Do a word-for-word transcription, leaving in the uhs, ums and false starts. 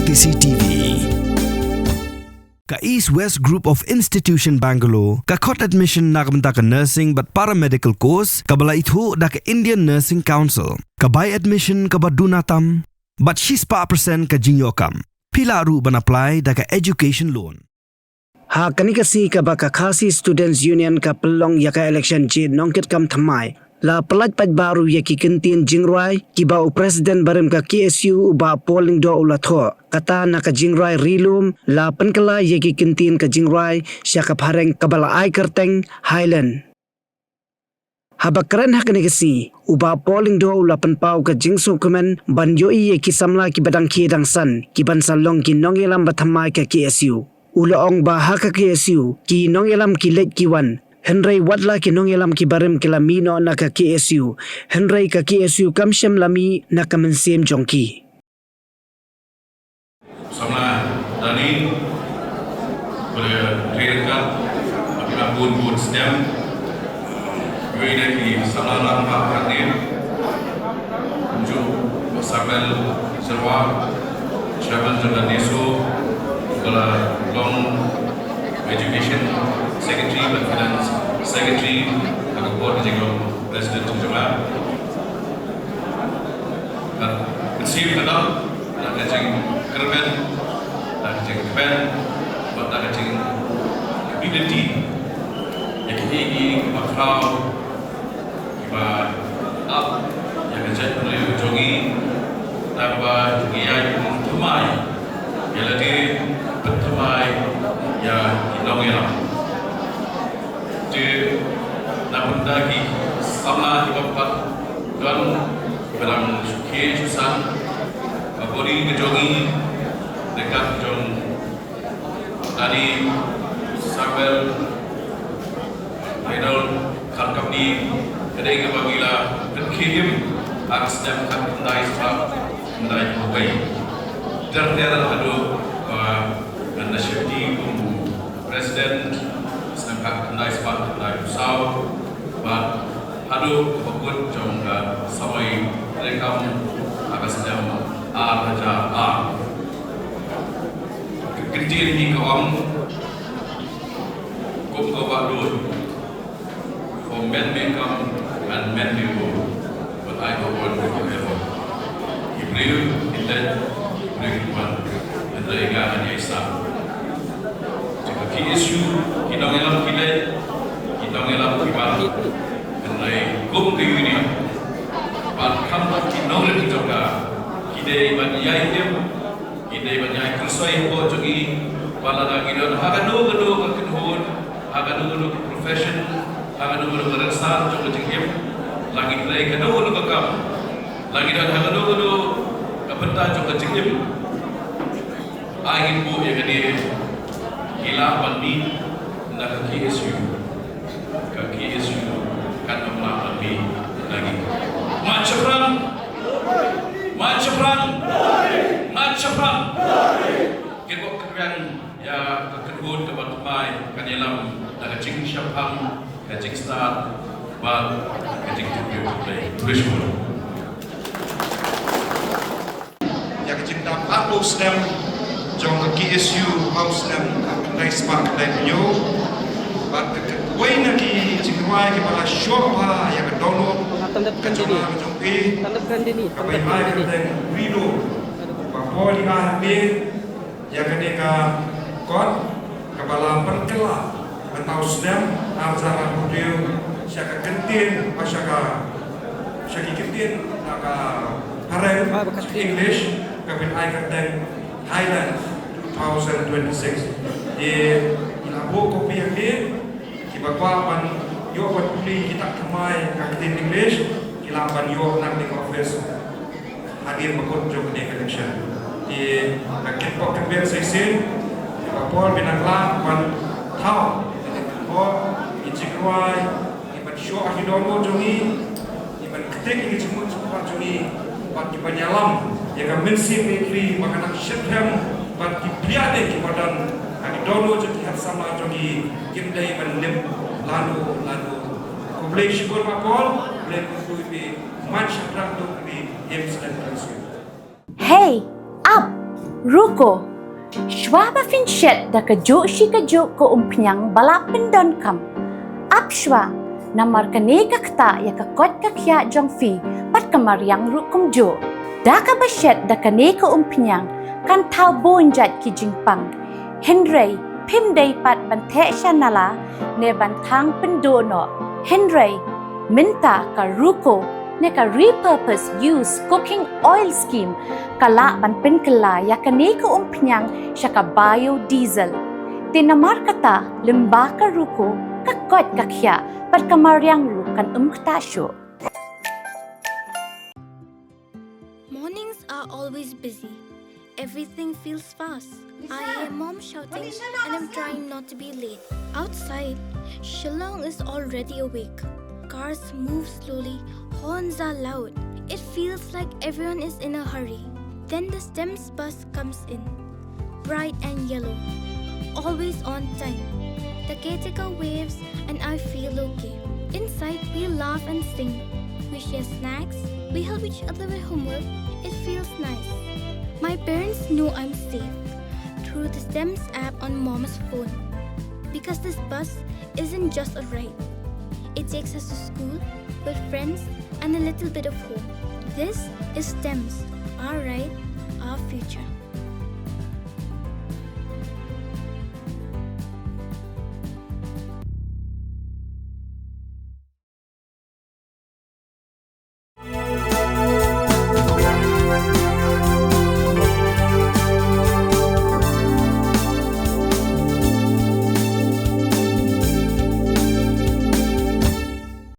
C C T V. Ka East West Group of Institution Bangalore ka khot admission na ka bynta ka nursing bad paramedical course kaba la ithuh da ka Indian Nursing Council. Ka bai admission kaba duna tam bad shispah percent ka jingïoh kam. Phi lah ruh ban apply da ka education loan. Ha kane ka sngi kaba ka Khasi Students Union ka pynlong ïa ka election jied nongkitkam thymmai, la pyllait paidbah ruh ïa ki kyntien jingrwai kiba u President barim ka K S U u Bah Paul Lyngdoh u la thoh. Kata na ka jingrwai Ri Lum la pynkylla ïa ki kyntien ka jingrwai sha ka phareng kaba la ai kyrteng Highland. Haba kren ha kane ka sngi, u Bah Paul Lyngdoh u la pynpaw ka jingsngewkmen ban ïohi ïa ki samla kiba dang khie dang san ki ban sa long ki nongïalam ba thymmai ka K S U. U la ong ba ha ka K S U ki nongïalam ki leit ki wan, hynrei watla ki nongïalam ki barim ki la mih noh na ka K S U, hynrei ka K S U kam shym la mih na ka mynsiem jong ki. Samla Dani, boleh trei dekat, tapi nak bun bun stem. Yoi na ki samla lang pak katin. Unjuk Samuel Sherwa, Chairman Jalan Neso, boleh long Education Secretary, dan Finance Secretary, aku buat dengan President Jemaah. Kan, bersih kadang, na ka jingkyrmen, na ka jingkmen, bad na ka jingkability. Ïa kine ki ba khraw, ki ba ap ïa ka jaitbynriew jong ngi, tang ba ngi ïai pynthymmai ïa lade, pynthymmai ïa ki nongïalam. Te na bynta ki samla kiba pat don, kiba dang shu khie shu san, ka body ka jong ngi, ryngkat jong Dani, Samuel, Reynold, Kharkapni, ka dei kaba ngi la pynkhie im ha ka snem khatkhyndai spah khyndai phew wei. Ter ter haduh ba ngan da shakri kum u President, snem khatkhyndai spah khyndai phew saw, bad haduh kaba kut jong ka samoi treikam ha ka snem ar hajar ar. Ka kyntien hi ka ong, kum ka Bah Lut, for men may come and men may go, but I go on forever. Ki briew kin leit, ki briew kin wan, hynrei nga ngan ïai sam. Te ka K S U, ki nongïalam ki leit, ki nongïalam ki wan, hynrei kum ka union, bad kham ki nongrim jong ka, ki dei ban ïai im, ki dei ban ïai kyrsoi hapoh jong ngi, ba lada ngi don ha kano kano ka kynhun, ha kano kano ka profession, ha kano kano ka rynsan jong ka jingim, la ngi trei kano kano ka kam, la ngi don ha kano kano ka bynta jong ka jingim. Ai ngin buh ïa kane, ngi lah ban mih na ka K S U. Ka K S U kan ym lah ban mih na ngi. Mat shaphrang. Mat shaphrang. Mat shaphrang. Kynboh kynriang ïa ka kynhun kaba thymmai kan ïalam da ka jingshaphrang, ka jingstad bad ka jingtip ïa U Blei. Khublei shibun. Ïa ka jingdap arphew snem jong ka K S U ha u snem khyndai spah khyndai phew hynñiew. Bad ka, kawei na ki jingrwai kiba la shoh bha ïa ka dohnud ka jong nga, ka jong phi, kaba ai kyrteng Ri Lum. Ba Paul i ai hangne ïa kane ka kot kaba la pynkylla mynta u snem ar hajar arphew hynriew sha ka kyntien, ba sha ka, sha ki kyntien na ka phareng, English, kaba ai kyrteng Highland two thousand twenty-six. Te ngi la buh kopi hangne, kiba kwah ban ïoh ban pule kita thymmai ka ktien English, ki lah ban ïoh na kane ka office hadien ba kut jong kane ka election. Te nga kynpoh kynbiang sa shisien, Bah Paul, phin nang lah ban thaw ïa kane ka jingrwai, ïa ban shoh ïa ki dohnud jong ngi, ïa ban ktik ïa ki jingmut jingpyrkhat jong ngi, bad ïa ban ïalam ïa ka mynsiem ïa ki ba kan nang shitrhem, bad ki plia de kiba don ha ki dohnud jong ki khun samla jong ngi, kim dei ban lim lano lano. Khublei shibun Bah Paul, Blei kyrkhu ïa phi. Mat shaphrang, to kane im sdang. Hey, up! Ruko, shwa ba phin shet da kajuh shi kajuh ka umphniang ba la pyndonkam, ap shwa, namar kane ka ktah ïa ka koit ka khiah jong phi bad ka mariang ruh kumjuh. Da kaba shet da kane ka umphniang kan thaw bun jait ki jingpang. Hynrei phim dei pat ban theh sha nala ne ban thang pynduh noh. Hynrei mynta ka Ruko ne ka Repurpose Used Cooking Oil Scheme ka lah ban pynkylla ïa kane ka umphniang sha ka biodiesel. Te namar kata, lyngba ka Ruko, ka koit ka khiah bad ka mariang ruh kan ym ktah shuh. Mornings are always busy. Everything feels fast. I hear mom shouting and I'm trying not to be late. Outside, Shillong is already awake. Cars move slowly, horns are loud. It feels like everyone is in a hurry. Then the STEMS bus comes in, bright and yellow, always on time. The caretaker waves and I feel okay. Inside, we laugh and sing. We share snacks, we help each other with homework. It feels nice. My parents know I'm safe through the STEMS app on mom's phone. Because this bus isn't just a ride, it takes us to school, with friends, and a little bit of home. This is STEMS, our ride, our future.